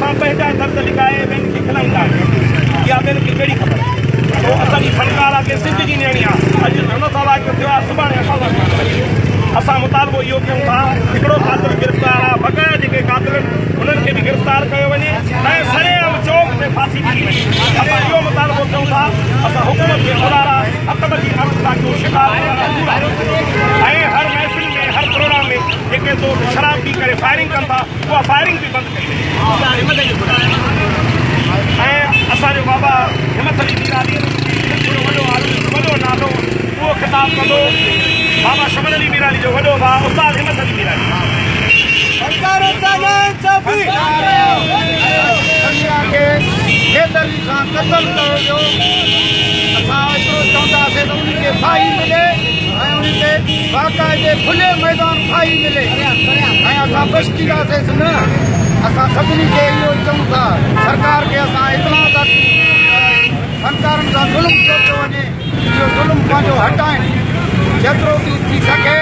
اسان پنهنجا درد لڪائي ٻين کي کلائيندا آهيون. اها ٻين کي ڪهڙي خبر؟ سو اسان جي فنڪار آ ڪي سنڌ جي نياڻي آ. اڄ هن سان واقعو ٿيو آ، سڀاڻي اسان سان ٿي سگهي ٿو. اسان مطالبو اهو ڪيون ٿا، هڪڙو قاتل گرفتار آ، بقايا جيڪي قاتل آهن انهن کي به گرفتار ڪيو وڃي ۽ سرعام چوڪ تي ڦاسي ڏني وڃي. اسان اهو مطالبو ڪيون ٿا. اسان حڪومت کي خدارا هٿ ٻڌي عرض ٿا ڪيون، شڪارپور وارا پورا ۽ هر محفل ۾ هر پروگرام ۾ جيڪي دوست شراب پي ڪري فائرنگ ڪن ٿا اها فائرنگ به بند ڪئي وڃي ۽ اسان جو بابا همت علي ميرالي سنڌ جو وڏو آرٽسٽ وڏو نالو اهو خطاب ڪندو بابا شمن علي ميرالي جو وڏو ڀاء استاد همت علي ميرالي. دنيا کي بيدردي سان قتل ڪيو ويو. اسان ايترو چونداسين ته انهن کي ڦاهي ملي ۽ انهن کي باقاعدي کلي ميدان ڦاهي ملي ۽ اسان بس ٿينداسين نه. اسان سڀني کي اهو چئون ٿا، سرڪار کي اسان اطلاع ٿا ڏيون ته فنڪارن سان ظلم ٿيو پيو وڃي، اهو ظلم پنهنجو هٽائين، جيترو به ٿي سگهي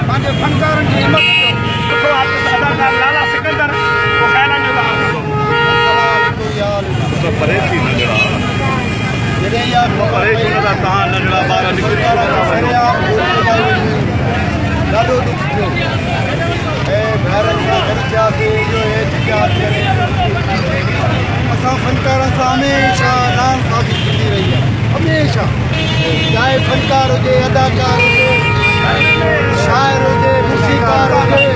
پنهنجي فنڪارن جي همت ڏيو. سٺو آرٽسٽ اداڪار لالا سڪندر پوء خيالن جو اظهار ڪندو. پري ٿي ننڍڙا پري ٿي ننڍڙا تهان ننڍڙا ٻار نڪري ڏاڍو ڏک ٿيو ۽ ڀائرن سان گڏ ٿياسين اهو احتجاج ڪري. اسان فنڪارن سان هميشه ناانصافي ٿيندي رهي آهي، هميشه، چاهي فنڪار هجي، اداڪار هجي، شاعر هجي، موسيقار هجي،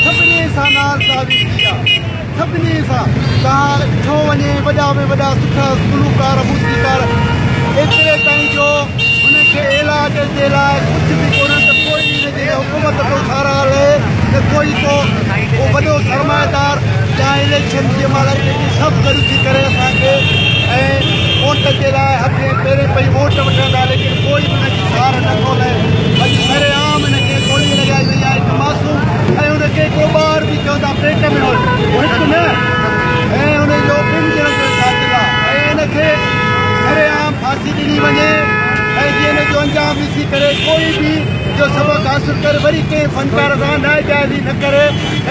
سڀني سان ناانصافي ٿي آهي، سڀني سان. توهان ڏٺو وڃي وڏا ۾ وڏا سٺا گلوڪار، موسيقار، ايتري تائين جو هن کي علاج جي لاء ڪجهه به ڪونهي ته ڪوئي هن جي حڪومت ڪو ساراهه لهي ته ڪوئي ڪو ڪو وڏو سرمائيدار يا اليڪشن جي مهل جيڪي سڀ گڏ ٿي ڪري اسان کي ۽ ووٽ جي لاء هٿين پيرين پئي ووٽ وٺن ٿا، ليڪن ڪوئي به هن جي سار نه ٿو لهي. اڄ سرعام هن کي گولي لڳائي وئي آهي، هڪ معصوم ۽ هن کي ڪو ٻار به چون ٿا پيٽ ۾ هو، هڪ نه ۽ هن جو ٻن ڄڻن جو قاتل آهي ۽ هن کي سرعام ڦاسي ڏني وڃي ۽ جيئن هن جو انجام ڏسي ڪري ڪوئي به جو سبق حاصل ڪري وري ڪنهن فنڪار سان ناجائزي نه ڪري.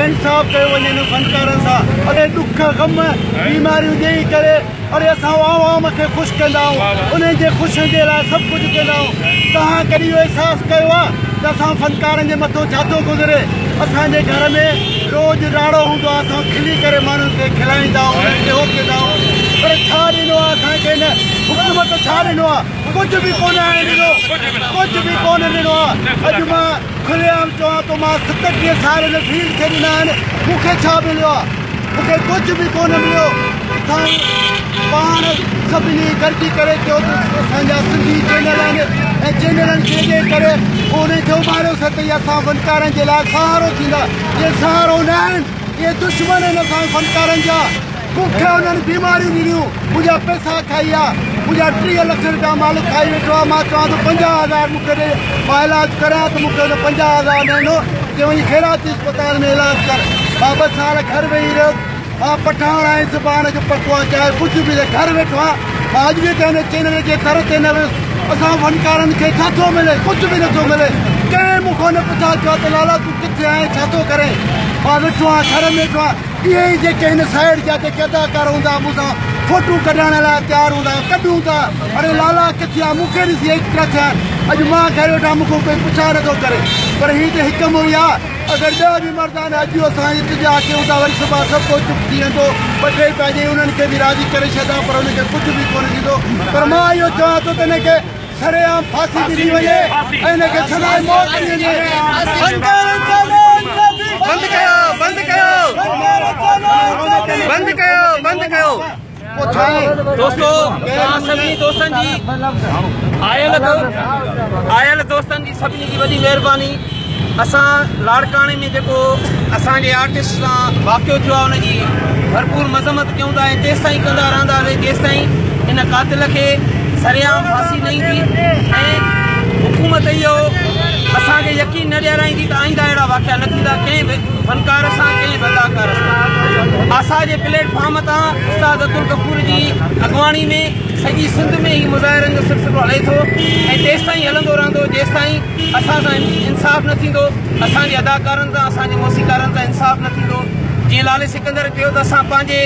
انصاف ڪيو وڃي هن فنڪارن سان. اڙي ڏک غم بيماريون ڏيئي ڪري اڙي اسان عوام کي خوش ڪندا آهيون، انهن جي خوشين جي لاء سڀ ڪجهه ڪندا آهيون. توهان ڪڏهن اهو احساس ڪيو آهي ته اسان فنڪارن جي مٿو ڇا ٿو گذري؟ اسان جي گهر ۾ روز راڙو هوندو آهي، اسان کلي ڪري ماڻهن کي کلائيندا آهيون، انهن کي هو ڪندا آهيون، پر ڇا ڏنو آهي اسان کي هن حڪومت؟ ڇا ڏنو آهي؟ ڪجهه به ڪونه آهي ڏنو، ڪجهه به ڪونه ڏنو آهي. اڄ مان کلي عام چوان ٿو، مان 37 سال هن فيلڊ کي ڏنا آهن، مون کي ڇا مليو آهي؟ مون کي ڪجهه به ڪونه مليو. ڪٿان پاڻ سڀني گڏجي ڪري چيو ته اسان جا سنڌي چينل آهن ۽ چينلن کي ڏئي ڪري پوء انهن کي اڀاريوسين ته اهي اسان فنڪارن جي لاء سهارو ٿيندا. اهي سهارو نه آهن، اهي دشمن آهن اسان فنڪارن جا. مون کي انهن بيماريون ڏنيون، منهنجا پئسا کائي ويا، منهنجا 30 لک رپيا مالڪ کائي ويٺو آهي. مان چوان ٿو 50 هزار مون کي ڏي، مان علاج ڪرايان ته مون کي هن 50 هزار نه ڏنو، چي وڃي خيراتي اسپتال ۾ علاج ڪر. مان 2 سال گهر ويهي رهيس. مان پٺاڻ آهيان، زبان جو پڪو آهيان، چاهي ڪجهه به ٿئي گهر ويٺو آهيان. مان اڄ به ڪنهن چينل جي در تي نه ويس. اسان فنڪارن کي ڇا ٿو ملي؟ ڪجهه به نٿو ملي. ڪنهن مون کان نه پڇا ڪيو ته لالا تون ڪٿي آهين، ڇا ٿو ڪرين؟ مان ويٺو آهيان، گهر ۾ ويٺو آهيان. اهي ئي جيڪي هن سائيڊ جا جيڪي اداڪار هوندا مون سان فوٽو ڪڍائڻ لاء تيار هوندا، ڪڍون ٿا، اڙي لالا ڪٿي آ، مون کي ڏسي ايڪٽر ٿيا آهن. اڄ مان گهر ويٺو آهيان، مون کان ڪوئي پڇا نٿو ڪري. پر هي ته هڪ موئي آ، اگر ٻيا به مردا آهن، اڄ اسان احتجاج ڪيون ٿا، وري سڀاڻ سڀ ڪو چپ ٿي ويندو. ٻه ٽي پنهنجي انهن کي به راضي ڪري ڇڏيندا، پر انهن کي ڪجهه به ڪونه ٿيندو. پر مان اهو چوان ٿو ته هن کي سرعام ڦاسي ڏني وڃي ۽ هن کي سزاء موت ڏني وڃي. بند ڪيو بند ڪيو بند ڪيو بند ڪيو. دوستو توهان سڀني دوستن جي آيل آيل دوستن جي سڀني جي وڏي مهرباني. اسان لاڙڪاڻي ۾ جيڪو اسان جي آرٽسٽ سان واقعو ٿيو آهي ان جي ڀرپور مذمت ڪيون ٿا ۽ تيستائين ڪندا رهنداسين جيستائين ان قاتل کي سرعام ڦاسي نه ايندي ۽ حڪومت اهو اسان کي يقين نه ڏيارائيندي ته آئنده اهڙا واقعا نه ٿيندا ڪنهن به فنڪار سان ڪنهن به اداڪار سان. آسا جي پليٽ فارم تان استاد عبدالغفور جي اڳواڻي ۾ سڄي سنڌ ۾ هي مظاهرن جو سلسلو هلي ٿو ۽ تيستائين هلندو رهندو جيستائين اسان سان انصاف نه ٿيندو، اسان جي اداڪارن سان اسان جي موسيقارن سان انصاف نه ٿيندو. جيئن لالي سڪندر چيو ته اسان پنهنجي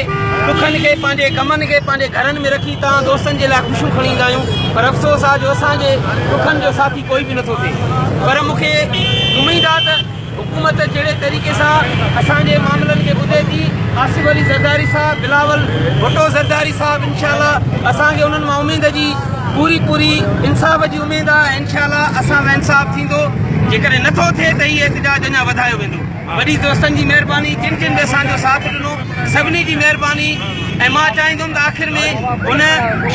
ڏکن کي پنهنجي غمن کي پنهنجي گهرن ۾ رکي توهان دوستن جي لاء خوشيون کڻي ايندا آهيون پر افسوس آهي جو اسان جي ڏکن جو ساٿي ڪوئي به نٿو ٿئي پر مون کي اميد آهي ته حڪومت جهڙي طريقي سان اسان جي معاملن کي ٻڌي ٿي آصف علي زرداري صاحب بلاول ڀٽو زرداري صاحب انشاء الله اسان کي انهن مان اميد جي پوري پوري انصاف جي اميد آهي انشاء الله اسان سان انصاف ٿيندو جيڪڏهن نٿو ٿئي ته هي احتجاج اڃا وڌايو ويندو. وڏي دوستن جي مهرباني جن جن به اسان جو ساٿ ڏنو سڀني جي مهرباني ۽ مان چاهيندم ته آخر ۾ ان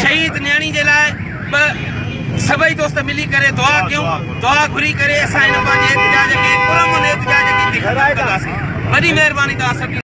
شهيد نياڻي جي لاء ٻه سڀئي دوست ملي ڪري دعا ڪيون دعا گهري ڪري اسان هن پنهنجي احتجاج کي پرامن احتجاج کي هتي ختم ڪنداسين وڏي مهرباني توهان سڀني.